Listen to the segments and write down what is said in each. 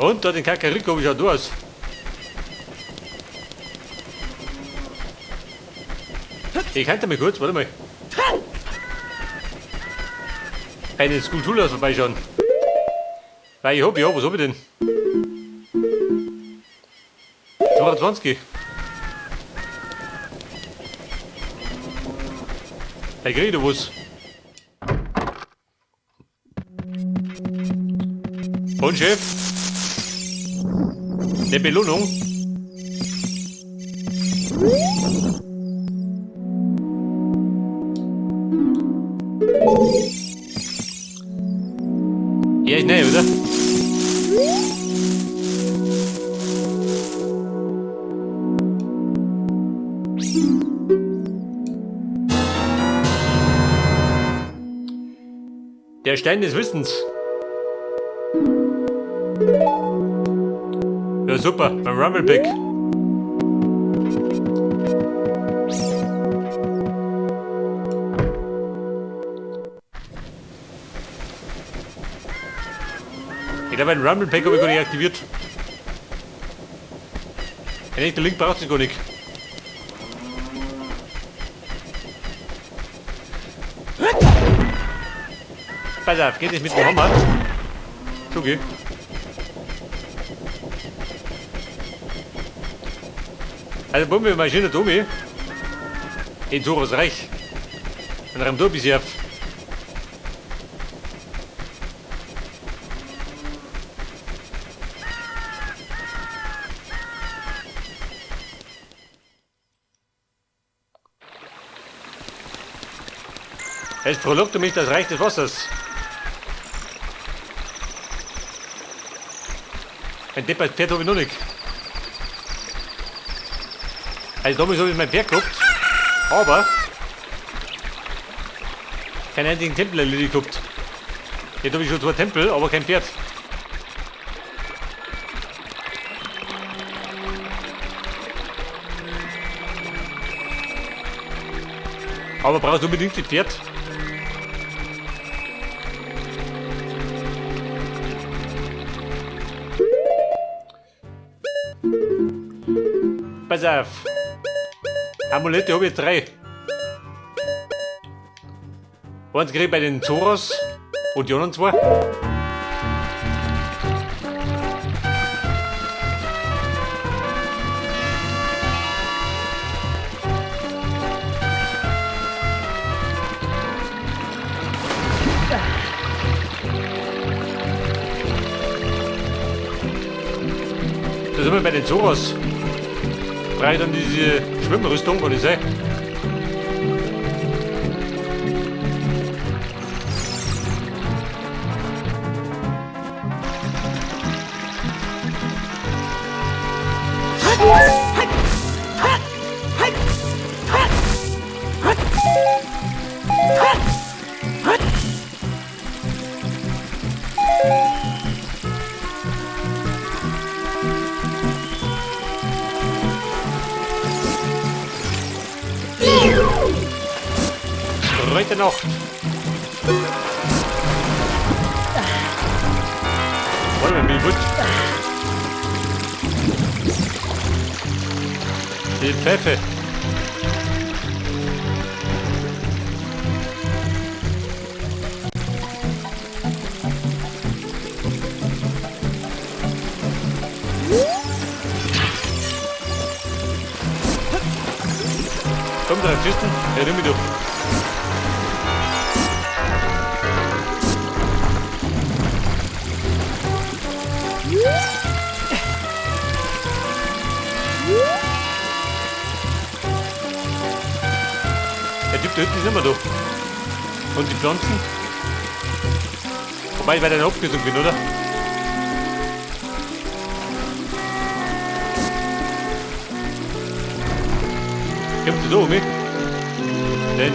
Und da den Kakariko, wie schaut du aus? Ich halte mich kurz, warte mal. Bei den Skulltulas vorbeischauen. Weil ich hab, ja, was hab ich denn? 22. Da krieg ich da was. Und Chef? Eine Belohnung? Ja, ist neu, oder? Der Stein des Wissens. Ja, super, beim Rumble Pack. Ich glaube, ein Rumble Pack habe ich gar nicht aktiviert. Ja, der Link braucht es gar nicht. Pass auf, geht es mit dem Hammer? Zuge. Also bomben wir mal schön da oben. In Zoras Reich. Und räumt da ein bisschen auf. Es frohlockte mich das Reich des Wassers. Ein deppert Pferd habe ich noch nicht. Also damals habe ich mein Pferd gehabt, aber keinen einzigen Tempel erledigt gehabt. Jetzt habe ich schon 2 Tempel, aber kein Pferd. Aber brauchst du unbedingt das Pferd? Pass auf. Amulette habe ich 3. Eins krieg ich bei den Zoras und die anderen 2. Da sind wir bei den Zoras. Brauche ich dann diese Schwimmrüstung, kann ich sein? Heute Nacht. Warte mal, bin ich gut. Die Pfeffe. Komm, drei Kisten. Ja, nimm mich doch. Der Typ da hinten ist immer da. Und die Pflanzen? Wobei ich bei der Abkürzung bin, oder? Kommst du da um mich? Nein.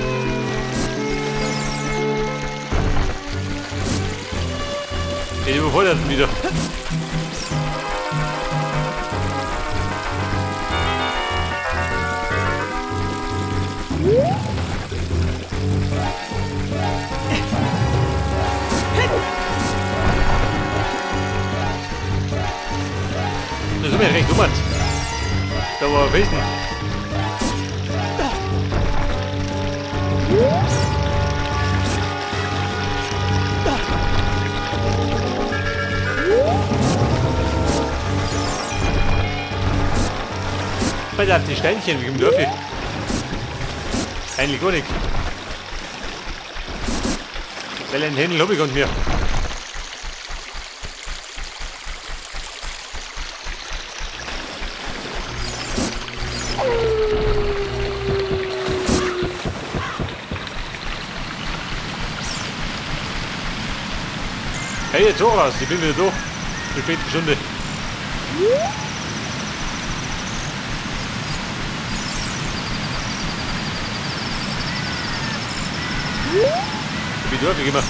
Ich überfordert wieder. nicht recht um. Da war ein Felsen. Bei der die Steinchen, wie im Dörfi. Eigentlich gar nicht. Weil ein Händel hab ich gar nicht mehr. Hey, jetzt auch raus, ich bin wieder da. Zur späten Stunde. Wie darf ich immer?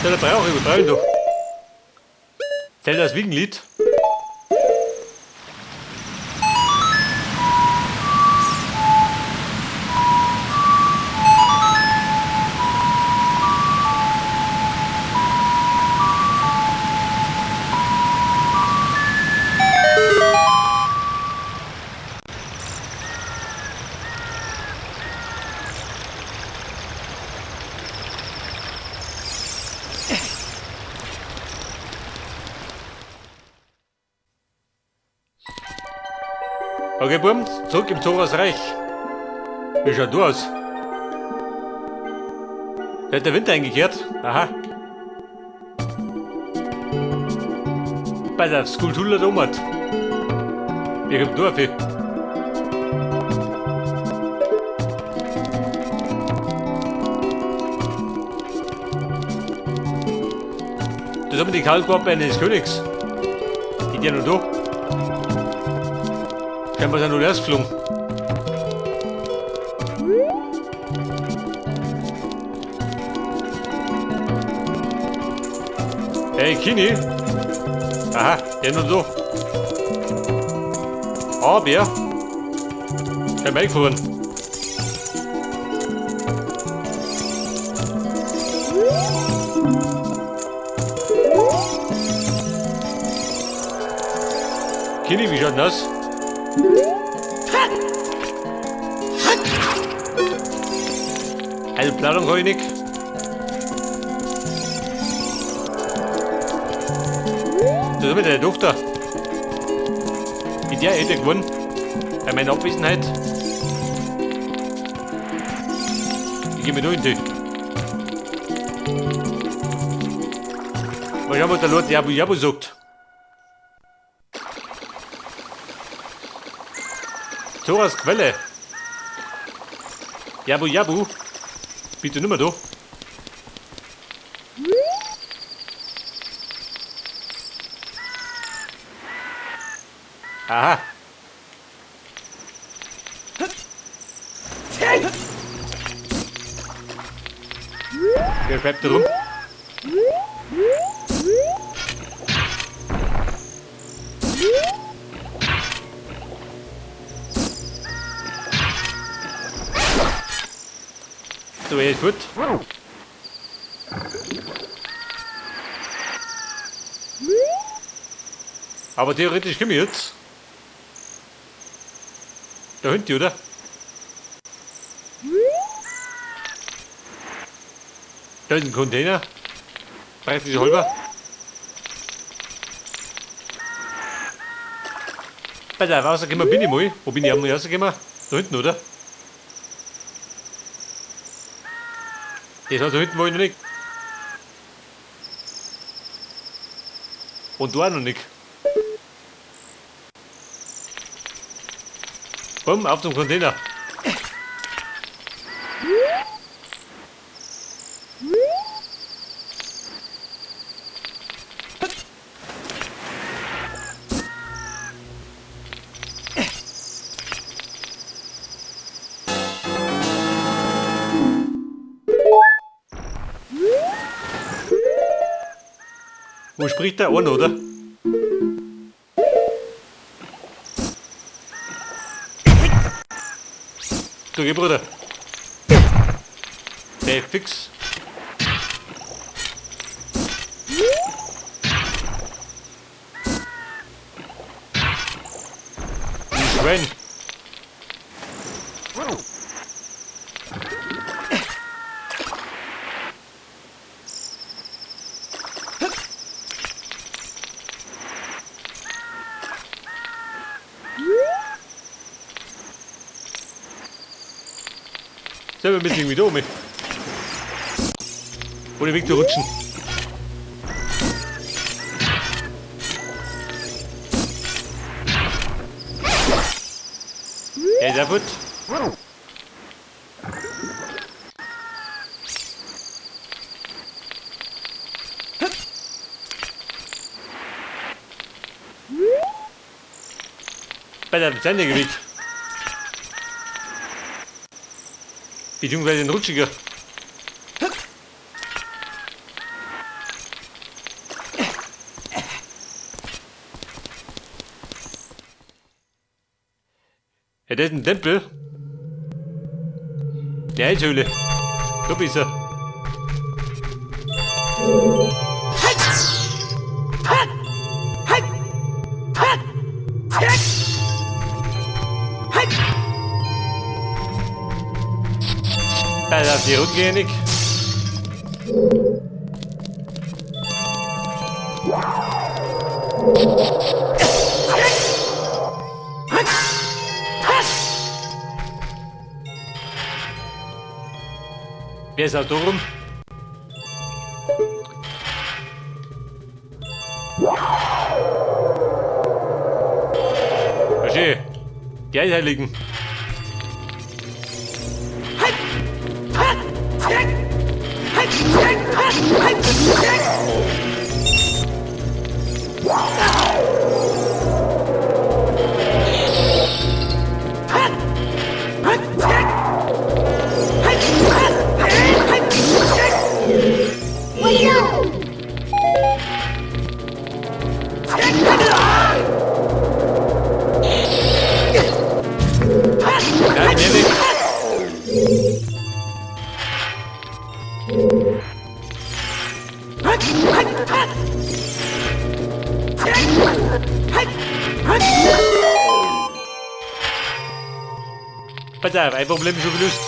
Da brauche ich, brauche ich doch. Zeldas Wiegenlied. Okay, Buben, zurück im Zoras Reich. Wie schaut du aus? Da hat der Winter eingekehrt. Aha. Bei der Skulptur da oben. Wie kommt du auf? Das haben die Kaulquappe eines Königs. Geht ja nur da. Scheinbar sind nur erst geflogen. Hey, Kini! Aha, der nur da. Ah, Bär! Scheinbar eingefahren. Kini, wie schaut denn das? Also Planung habe ich nicht. Das ist mit deiner Tochter. Mit der hätte ich gewonnen. Bei meiner Abwesenheit. Ich gehe mir da in die. Mal schauen, was der Lord Jabu Jabu sagt. Zoras Quelle. Jabu Jabu. Bitte nimmer da. Aha. Wer bleibt da rum? So, er ist fort. Aber theoretisch können wir jetzt. Da hinten, oder? Da ist ein Container. Praktisch halber. Bei der rausgekommen bin ich mal. Wo bin ich einmal rausgekommen? Da hinten, oder? Das war da hinten war ich noch nicht. Und da auch noch nicht. Komm, auf zum Container. Wo spricht der an, oder? Du geh, Bruder. Der fix. Schwein. Selber ein bisschen wieder um. Ohne Weg zu rutschen. Ja, sehr gut. Bei der Sendegewicht. Beziehungsweise ein rutschiger. Ja, das ist ein Tempel. Die Eishöhle. Da bist er. Alter, die rückgängig. Wer ist da rum? Verstehe. Die Eisheiligen. Nein, mir nicht. Pass auf, ein Problem schon gelöst.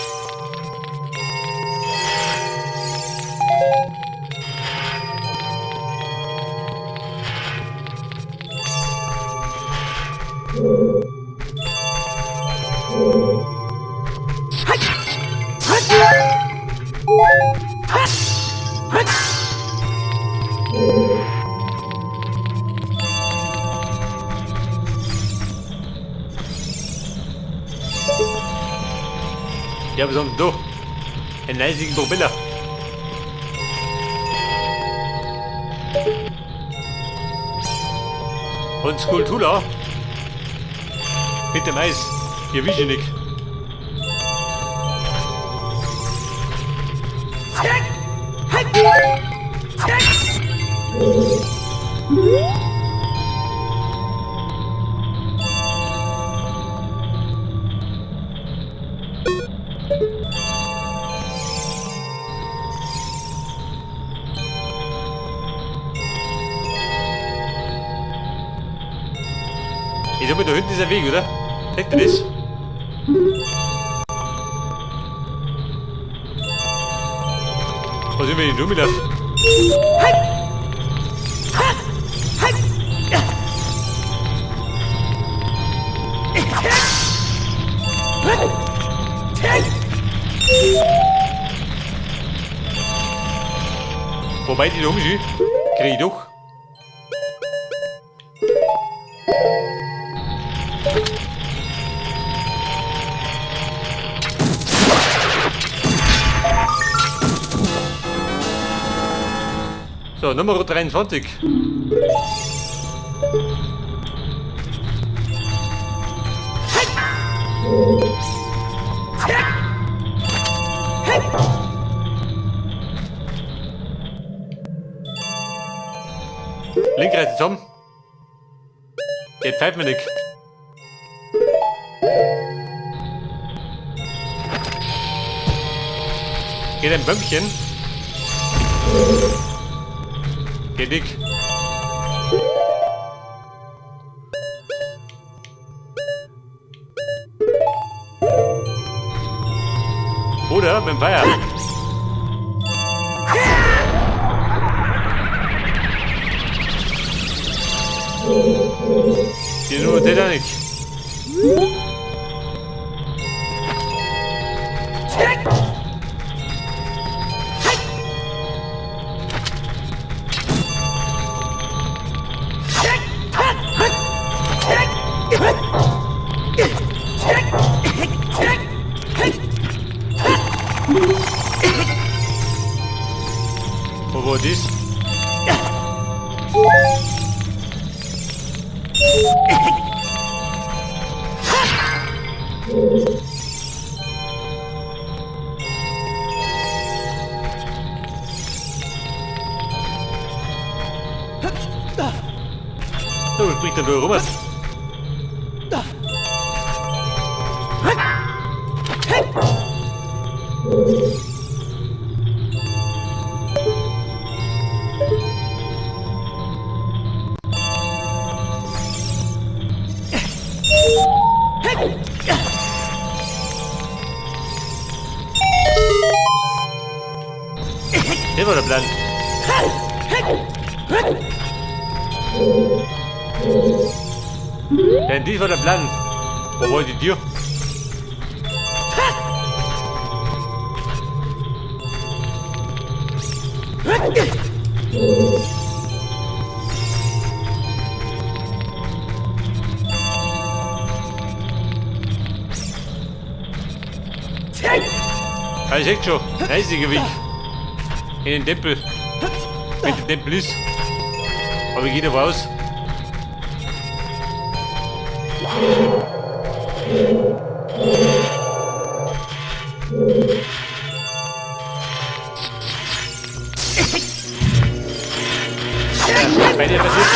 Ja, besonders da. Ein leisigen Propeller. Und Skulptur. Mit dem Eis. Hier wische ich nicht. Ich sag mal, da hinten ist ein Weg, oder? Seht ihr das? Was sind wir denn rumgelaufen? Wobei die da umschauen, krieg ich doch. So, Nummer 23. Link reißt zusammen. Geht pfeift mir nicht. Geht ein Bömmchen. Geht dick. Oder mit dem Feuer. Die nur Titanic. Wo war das? So, was springt denn da rum? Das war der Plan. Denn dies war der Plan. Wo wollt ihr dir? Ah, ich seht schon, riesiger Weg. In den Tempel. Wenn der Tempel ist. Aber ich gehe da raus. Ja, bei dir passiert.